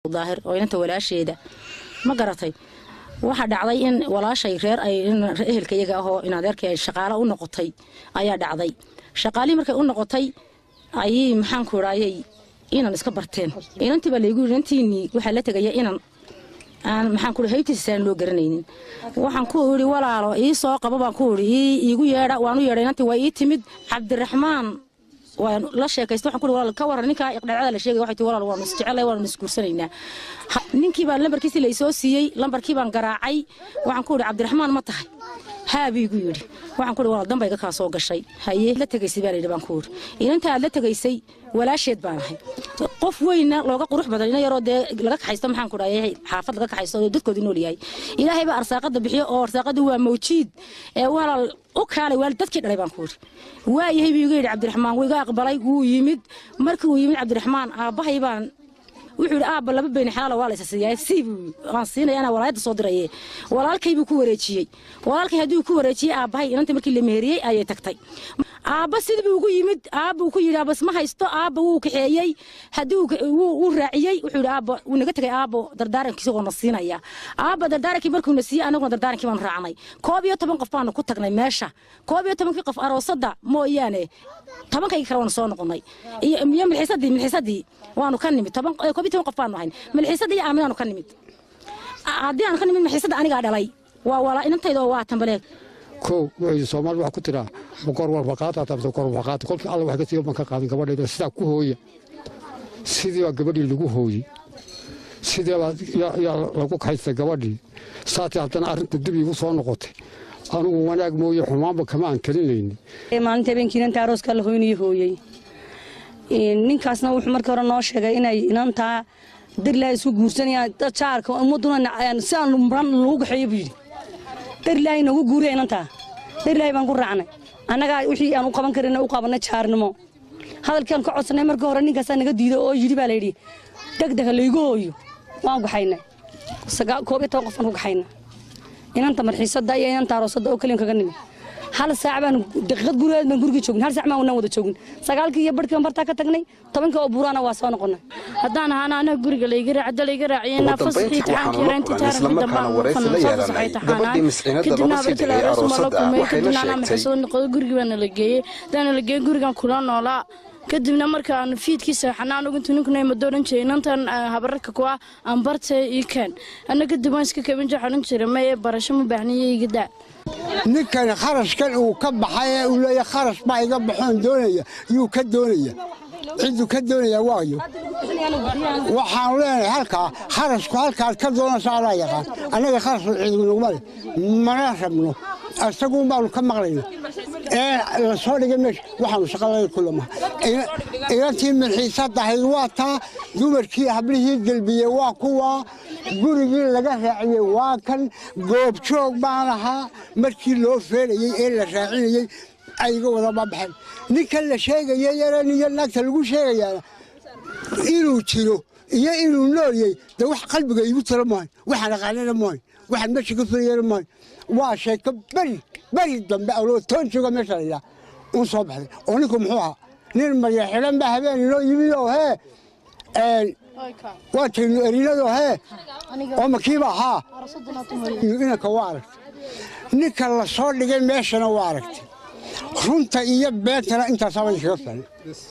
Daahir oo inanta walaasheeda ma garatay. Waxaa dhacday in walaashay reer ay ehelka iyaga ahoo in adeerkii ay shaqaalo u noqotay ayaa dhacday. Shaqaalihii markay u noqotay ayay, maxaanku idhaayay, inan iska barteen. Inantii baa laygu yidhi inantiinii waxaa la tegaya inan aan, maxaan ku haybtiisa aan loo garanaynin. Waxaan ku idhi, "Walaalo, ii soo qabo," baan ku idhi, "iigu yeedha." Waan u yeedhay inantii, waa ii timid. Cabdiraxmaan waan la sheekaystay. Waxaan ku idhi, "Walaal, ka waran ninkaa iqdhacada la sheegay?" Waxay tii, "Walaal, waanu isjecelay, waanu isguursanaynaa." Ninkii baa lambarkiisii la isoo siiyey. Lambarkii baan garaacay. Waxaan ku idhi, "Cabdiraxmaan ma tahay?" "Haa," buu igu yidhi. Waxaan ku idhi, "Walaal, danbayga kaa soo gashay." "Haye, la tegaysay," baa la yidhi. Baan ku idhi, "Inanta aad la tegaysay walaasheed baan ahay." Qof weyna looga qurux badan ina yaroo dee laga kaxaysto, maxaan ku dhahay, xaafad laga kaxaysto oo dadkoodu nool yahay. Ilaahay baa arsaaqada bixiyo oo arsaaqadu waa mawjiid ee walaal u kaalay waal dadkii dhalay, baan ku idhi. "Waayahay," buu iga yidhi Cabdiraxmaan. Wuu iga aqbalay, wuu yimid. Markii uu yimid Cabdiraxmaan, aabbahay baan wuxuu yidhi, "Aabba, laba beyni xalaala waa la isa siiyaa, sii," buu waan siinaya, anaa walaayadda soo diraye. Walaalkay buu ku wareejiyey. Walaalkay haddii uu ku wareejiyey aabbahay, inanta markii la meheriyey ayay tagtay. Aabba sidii buu ugu yimid. Aabba uu ku yidhi, "Aabas ma haysto." Aabba wuu kaxeeyey. Haddii wuu raaciyey, wuxuu yidhi, "Aabba wuu naga tegay, aabbo dardaarankiisa oo na siinaya." Aabba dardaarankii markuu na siiyey, anaguna dardaarankii baanu raacnay. 11 qof baanu ku tagnay meesha. 11-kii qof, aroosadda mooyaane, 10-kaygii kale waanu soo noqonnay iyo milxiisadii waanu ka nimid. 11 qof baanu ahayn. Milxiisadii iyo Aaminaanu ka nimid. Haddii aanu ka nimid, milxiisadda anigaa dhalay, waa walaa inantayda oo waa tambaleeg. Kow, wuxuu yidhi, Soomaali wax ku tiraa, goor walba qaata tabta goor walba qaata. Kolkii Alla wax ka siiyo baan ka qaadan gabadhayda, sidaa ku hooya. Sidii baa gabadhii lagu hooyey, sidee baa yaa lagu kaxaystay gabadhii. Saatee haddana arrinta dib iigu soo noqotay. Anugu wanaag mooye xumaanba kama aan talinaynin. Maalinta habeenkii inanta arooska la hoynayo hooyey, ninkaasna wuxuu markii hore noo sheegay inay inantaa darlaa isku guursanayaan jaarka ummaduna si aan muran lagu gaxeeyo buu yidhi, darlaahi noogu guuriya inantaa. Darlaahi baan ku raacnay. Annagaa wixii aan u qaban karina u qabanay, jaarnimo hadalkii aan ka codsanay. Markii hore ninkaasaa naga diiday oo yidhi, baa layidhi, degdega laygu hooyo. Waan gaxaynay, 11 qof baan ku gaxaynay. Inanta marxiisada iyo inanta aroosada oo keliyan kaga nimi. Hal saac baan daqiiqad gurigeed baan gurigii joogin, hal saac baan wanaan wada joogin. 9-kii iyo barhkii baan bartaa ka tagnay, 10-kii oo buuraana waa soo noqonay. Haddaan ahaana anaga guriga layga raac layga raaciyena. Ugu dambayntii waxaanu la kulanay islamarkaana waraysi la yeelanay gabadhii misciinada looga sii dhigay aroosadda. Waxayna sheegtay. Soo noqdo, gurigii baana la geeyey. Haddaana la geeyey, gurigan kula noolaa. Kadibna markaanu fiidkii seexana, anugu intuu ninkuna imado odhan jiray, "Inantan habararka kuwa aan bartay ii keen." Anna kadib waan iska kabin jir, odhan jiray, "Maye, barasho ma baahniyo, iga daa." Ninkan kharashkan uu ka baxay ee uu leeyahay kharash baa iga baxoon doonaya, yuu ka doonaya? Cidduu ka doonaya waayo? Waxaanu leenahay, halkaa kharashku halkaad ka doonaysa adaa yaqaan. Annaga kharash ciidu naguma leh, mana rabno. Isaguun baanu ka maqlayna ee la soo dhigay meesha. Waxaanu shaqalada kulamaha. Inantii milxiisad ahayd waa taa, dumarkii hablihii gelbiyey waa kuwa, gurigii laga raaciyey waa kan. Goobjoog baan ahaa markii loo feerayey ee la raacinayey, ayga wada babaxeen. Ninkan la sheegaya yaran iyo naagta lagu sheegayaana inuu jiro iyo inuu noolyey dee wax qalbiga iigu tiro maayo, waxaan aqaanana maayo, waxaan meesha ka filayana maayo. Waa sheeko beri beri dambe aloo toon jooga meesha la yidhaha uun soo baxday. Oo ninku muxuu ahaa? Nin marya xidhan baa habeen inoo yimid oo hee waa taynu erinadoo hee oo makiiba ahaa. Inanka waa aragtay, ninka la soo dhigay meeshana waa aragtay. Runta iyo beentana intaasaaba idinkaga filan.